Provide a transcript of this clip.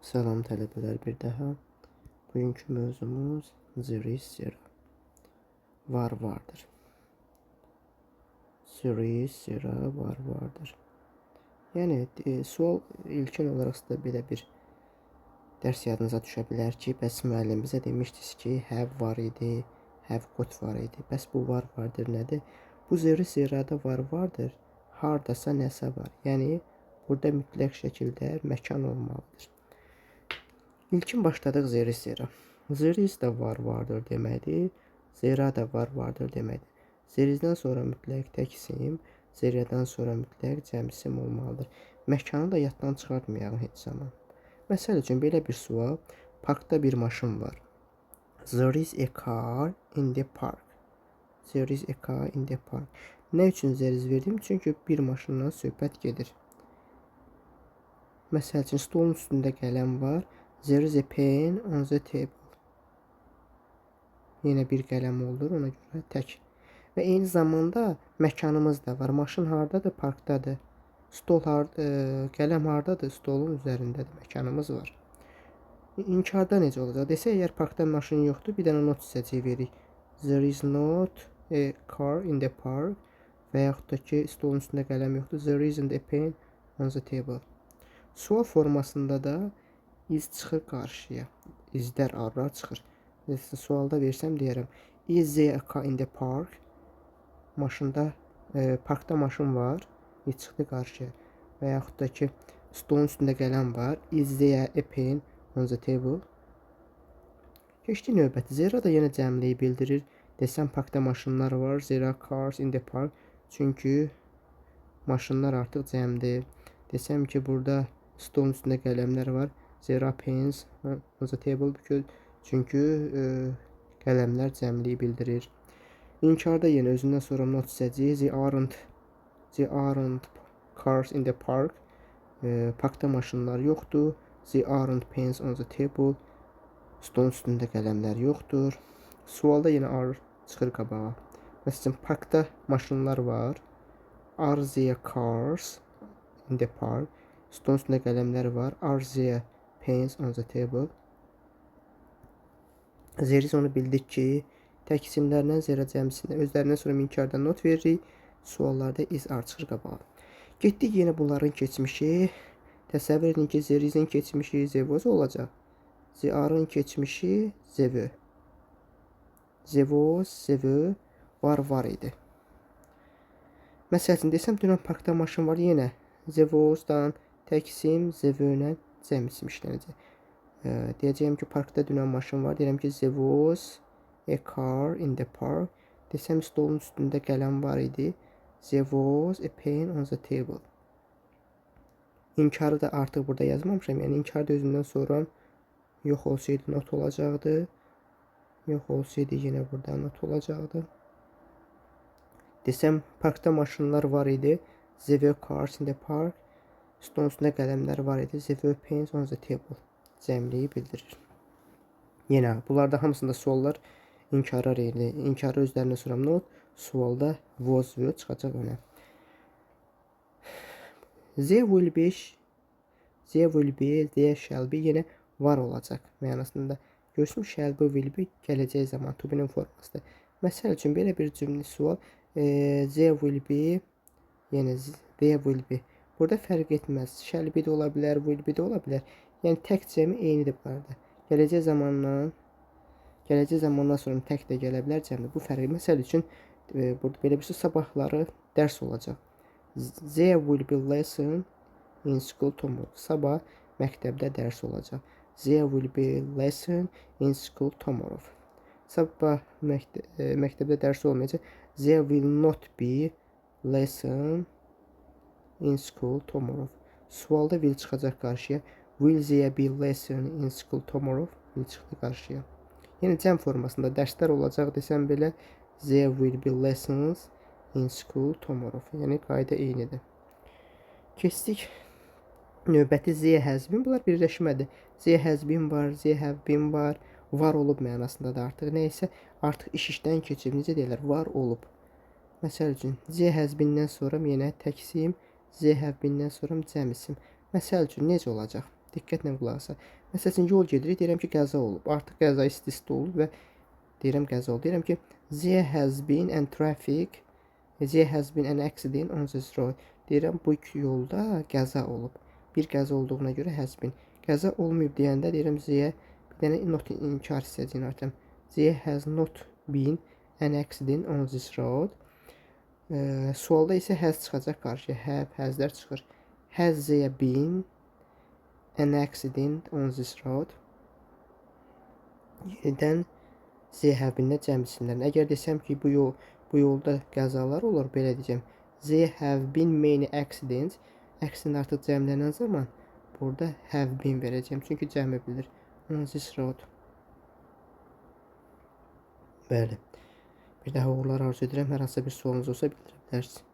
Salam tələbələr bir daha. Bugünkü mövzumuz there is, there. Var, vardır. There is, there, var, vardır. Yəni sual ilkin olaraq sizdə belə bir dərs yadınıza düşə bilər ki, bəs müəllim bizə demişdiniz ki, have var idi, have got var idi. Bəs bu var, vardır nədir? Bu there is, there'da var, vardır. Hardasa nəsə var. Yəni burada mütləq şəkildə məkan olmalıdır. İlkin başladıq there is, there'a. There is də var, vardır deməkdir. There da var, vardır deməkdir. There is'dən sonra mütləq tək isim, there'dən sonra mütləq cəm isim olmalıdır. Məkanı da yaddan çıxartmayalım heç zaman. Məsəl üçün belə bir sual: parkda bir maşın var. There is a car in the park. There is a car in the park. Nə üçün there is verdim? Çünki bir maşından söhbət gedir. Məsəl üçün stolun üstündə qələm var. There is a pen on the table. Yenə bir qələm olur, ona görə tək. Və eyni zamanda məkanımız da var. Maşın hardadır? Parkdadır. Stol harda, qələm hardadır? Stolun üzərindədir. Məkanımız var. İnkarda necə olacaq? Desək, əgər parkda maşın yoxdur, bir dənə not hissəciyi veririk. There is not a car in the park. Və yaxud da ki, stolun üstündə qələm yoxdur. There isn't a pen on the table. Sual formasında da is çıxır qarşıya. Is'lər, are'lar çıxır. Məsələn, sualda versəm deyərəm: Is there a car in the park? Maşında, parkda maşın var. Is çıxdı qarşıya. Və yaxud da ki, stolun üstündə qələm var. Is there a pen on the table? Keçdi növbəti. There da yenə cəmliyi bildirir. Desəm parkda maşınlar var. There are cars in the park. Çünki maşınlar artıq cəmdir. Desəm ki, burada stolun üstündə qələmlər var. There are pens on the table. Çünki qələmlər cəmliyi bildirir. İnkarda yenə özündən sonra not hissəciyi. There aren't cars in the park. Parkda maşınlar yoxdur. There aren't pens on the table. Stolun üstündə qələmlər yoxdur. Sualda yenə are çıxır qabağa. Məsələn, parkda maşınlar var. Are there cars in the park? Stolun üstündə qələmlər var. Are there pens on the table? There is onu bildik ki, tək isimlərlə there cəmsindən özlərindən sonra inkarda not veririk. Suallarda is, are çıxır qabağa. Getdik yenə bunların keçmişi. Təsəvvür edin ki, there is'in keçmişi there was olacaq. There are'ın keçmişi there were. There was, there were, var, var idi. Məsəl üçün desəm dünən parkda maşın var, yenə there was'dan tək isim, there were-lə cəm isim işlənəcək. Deyəcəyim ki, parkda dünən maşın var. Deyirəm ki, there was a car in the park. Desəm stolun üstündə qələm var idi. There was a pen on the table. İnkarı da artıq burada yazmamışam. Yəni inkar da özündən sonra yox olsaydı not olacaqdı. Yox olsaydı yenə burada not olacaqdı. Desəm parkda maşınlar var idi. There were cars in the park. Stolun üstündə qələmlər var idi. There were pens on the table. Cəmliyi bildirir. Yenə bunlarda hamısında suallar inkara reyli. İnkarı özlərindən sonra not, sualda was, were çıxacaq önə. There will be, there will be, there shall be yenə var olacaq mənasında. Görsün, shall be, will be gələcək zaman to be'nin formasıdır. Məsəl üçün belə bir cümlə sual there will be, yenə there will be. Burada fərq etməz. Shall be də ola bilər, will be də ola bilər. Yəni tək cəmi eynidir bunlarda. Gələcək zamandan sonra tək də gələ bilər, cəmdə. Bu fərqi. Məsəl üçün burada belə bir şey: sabahları dərs olacaq. There will be lesson in school tomorrow. Sabah məktəbdə dərs olacaq. There will be lesson in school tomorrow. Sabah məktəbdə dərs olmayacaq. There will not be lesson in school tomorrow. Sualda will çıxacaq qarşıya. Will there be lesson in school tomorrow? Will çıxdı qarşıya. Yəni cəm formasında dərslər olacaq desəm belə there will be lessons in school tomorrow. Yəni qayda eynidir. Keçdik növbəti there has been. Bunlar birləşmədir. There has been var, there have been var. Var olub mənasındadır artıq. Nə isə artıq iş işdən keçib. Necə deyirlər? Var olub. Məsəl üçün there has been-dən sonra yenə tək isim, there have been-dən sonra cəm isim. Məsəl üçün necə olacaq? Diqqətlə qulaq asın. Məsəl üçün yol gedirik, deyirəm ki, qəza olub. Artıq qəza isti-isti olub və deyirəm qəza olub. Deyirəm ki, there has been an traffic, there has been an accident on this road. Deyirəm bu yolda qəza olub. Bir qəza olduğuna görə has been. Qəza olmayıb deyəndə deyirəm there bir dənə not inkar hissəciyini artıram. There has not been an accident on this road. Sualda isə has çıxacaq qarşıya. Have, has'lər çıxır. Has there been an accident on this road? Yenidən there have been-nə cəm isimlərini. Əgər desəm ki, bu yolda qəzalar olur, belə deyəcəm. There have been many accidents. Accident artıq cəmlənən zaman burada have been verəcəm. Çünki cəmi bilir. On this road. Bəli. Bir daha uğurlar arzu edirəm. Hər hansısa bir sualınız olsa bildirə bilərsiniz.